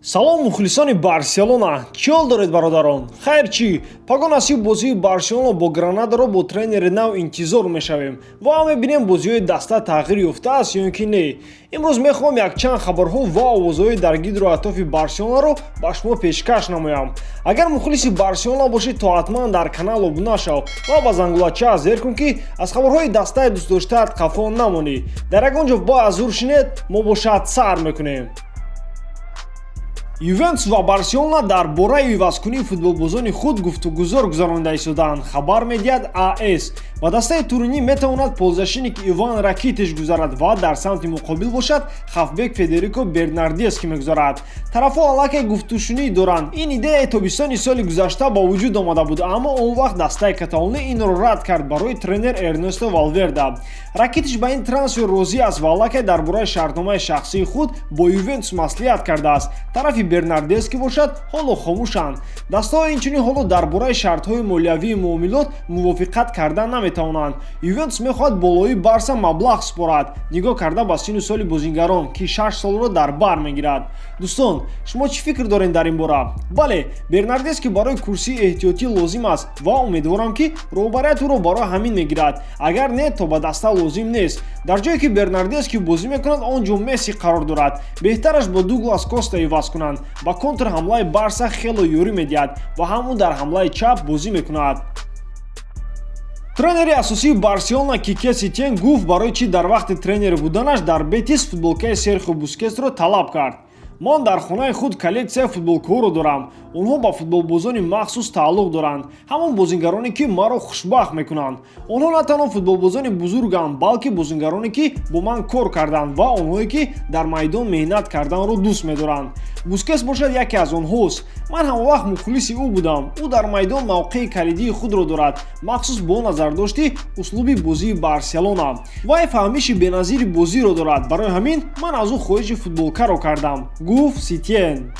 Салом, мухлисони Барселона! Чӣ ҳол доред, бародарон? Хайр, чӣ, паго насиб бозии Барселона бо Гранадаро бо тренери нав интизор мешавем ва мебинем, бозиҳои даста тағйир ёфтааст ё ин ки не. Имрӯз мехоҳам якчанд хабарҳо ва овозҳои дар гирду атрофи Барселонаро ба шумо пешкаш намоям. Агар мухлиси Барселона бошед, то ҳатман дар канал обуна шав ва ба зангулача зер кун, ки аз хабарҳои дастаи дӯстдоштаат қафо намонӣ. Дар ягон ҷо ба азур шинед, мо бошад сар мекунем. Ювентус ва Барселона дар бораи ивазкунии футболбозони худ гуфтугузор гузаронида истодаанд, хабар медиҳад АС. Ба дастаи Туринӣ метавонад полузащитник Иван Ракитиш гузарад ва дар самти муқобил бошад, хавбек Федерико Бернардески мегузарад. Тарафҳо аллакай гуфтушунӣ доранд. Ин идеяи тобистони соли гузашта ба вуҷуд омада буд, аммо он вақт дастаи каталонӣ инро рад кард барои тренер Эрнесто Валверда. Ракитиш ба ин трансфер розӣ аст ва аллакай дар бораи шартномаи шахсии худ бо Ювентус маслиҳат кардааст. Тарафи Бернардески бошад, ҳоло хомӯшанд. Дастаҳо инчунин ҳоло дар бораи шартҳои молиявии муомилот мувофиқат карда наметавонанд. Ювентус мехоҳад болои Барса маблағ супорад, нигоҳ карда ба синну соли бозингарон, ки 6 солро дар бар мегирад. Дӯстон, шумо чӣ фикр доред дар ин бора? Бале, Бернардески барои курсии эҳтиётӣ лозим аст ва умедворам, ки роҳбарият ӯро барои ҳамин мегирад. Агар не, то ба даста лозим нест. Дар ҷое ки Бернардески бозӣ мекунад, он ҷо Месси қарор дорад. Беҳтараш бо Дуглас Коста иваз кунанд. Ба контрҳамлаи Барса хело ёрӣ медиҳад ва ҳам ӯ дар ҳамлаи чап бозӣ мекунад. Тренери асосии Барселона Кике Сетиен гуфт, барои чӣ дар вақти тренер буданаш дар Бетис футболкаи Серхио Бускетсро талаб кард. «Ман дар хонаи худ коллексияи футболкаҳоро дорам. Онҳо ба футболбозони махсус тааллуқ доранд, ҳамон бозингароне, ки маро хушбахт мекунанд. Онҳо на танҳо футболбозони бузурганд, балки бозингароне, ки бо ман кор карданд ва онҳое, ки дар майдон меҳнат карданро дӯст медоранд. Бускетс бошад, яке аз онҳост. Ман ҳамавақт мухлиси ӯ будам. Ӯ дар майдон мавқеи калидии худро дорад, махсус бо назардошти услуби бозии Барселона. Вай фаҳмиши беназири бозиро дорад. Барои ҳамин ман аз ӯ хоҳиши футболкаро кардам», гуфт Сетиен.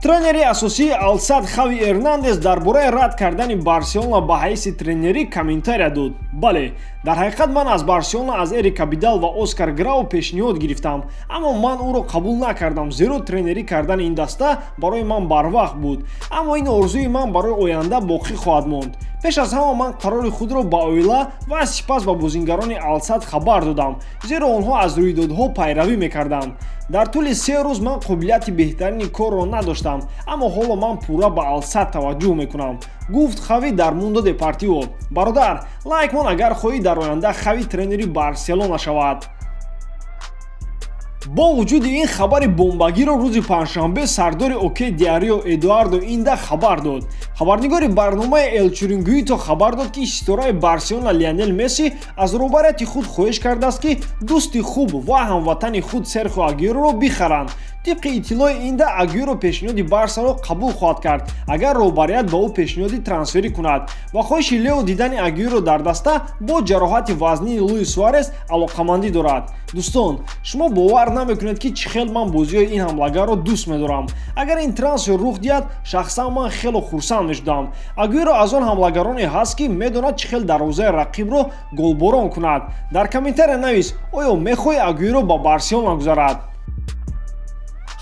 Тренери асосии Алсад Хави Эрнандес дар бораи рад кардани Барселона ба ҳайси тренерӣ комментария дод. «Бале, дар ҳақиқат ман аз Барселона аз Эрик Абидал ва Оскар Грау пешниҳод гирифтам, аммо ман ӯро қабул накардам, зеро тренерӣ кардани ин даста барои ман барвақт буд. Аммо ин орзуи ман барои оянда боқӣ хоҳад монд. Пеш аз ҳама ман қарори худро ба оила ва сипас ба бозингарони Алсад хабар додам, зеро онҳо аз рӯйдодҳо пайравӣ мекарданд. Дар тӯли 3 рӯз ман қобилияти беҳтарини корро надоштам, аммо ҳоло ман пурра ба Алсад таваҷҷӯҳ мекунам», гуфт Хави дар Мундо Депортиво. Бародар, лайк мон, агар хоҳӣ дар оянда Хави тренери Барселона шавад. Бо вуҷуди ин хабари бомбагиро рӯзи панҷшанбе сардори Окей Диарио Эдуардо Инда хабар дод. Хабарнигори барномаи Эл Чирингуито хабар дод, ки ситораи Барселона Лионел Месси аз роҳбарияти худ хоҳиш кардааст, ки дӯсти хуб ва ҳамватани худ Серхио Агюэроро бихаранд. Тибқи иттилои Инда, Агюэро пешниҳоди Барсаро қабул хоҳад кард, агар роҳбарият ба ӯ пешниҳоди трансферӣ кунад. Ва хоҳиши Лео дидани Агюэро дар даста бо ҷароҳати вазнини Луис Суарес алоқамандӣ дорад. Дӯстон, шумо бовар намекунед, ки чӣ хел ман бозиҳои ин ҳамлагарро дӯст медорам. Агар ин трансфер рух диҳад, шахсан ман хело хурсанд мешудам. Агюэро аз он ҳамлагароне ҳаст, ки медонад, чӣ хел дарвозаи рақибро голборон кунад. Дар комментария навис, оё мехоҳӣ Агюэро ба Барселона гузарад?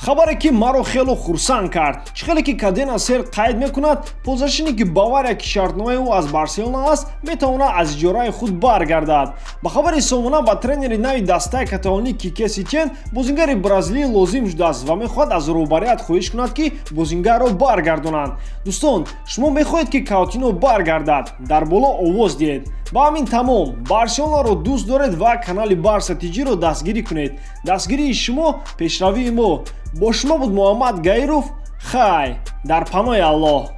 Хабаре, ки маро хело хурсанд кард. Чӣ хеле ки Кадена Сер қайд мекунад, полузащитники Бавария, ки шартномаи ӯ аз Барселона аст, метавонад аз иҷораи худ баргардад. Ба хабари сомона, ба тренери нави дастаи каталонӣ Кике Сетиен бозингари бразилӣ лозим шудааст ва мехоҳад аз роҳбарият хоҳиш кунад, ки бозингарро баргардонанд. Дӯстон, шумо мехоҳед, ки Каутино баргардад? Дар боло овоз диҳед. Ба ҳамин тамом. Барселонаро дӯст доред ва канали Барса Тиҷиро дастгирӣ кунед. Дастгирии шумо пешравии мо. Бо шумо буд Муҳаммад Гаиров. Хай, дар паноҳи Аллоҳ.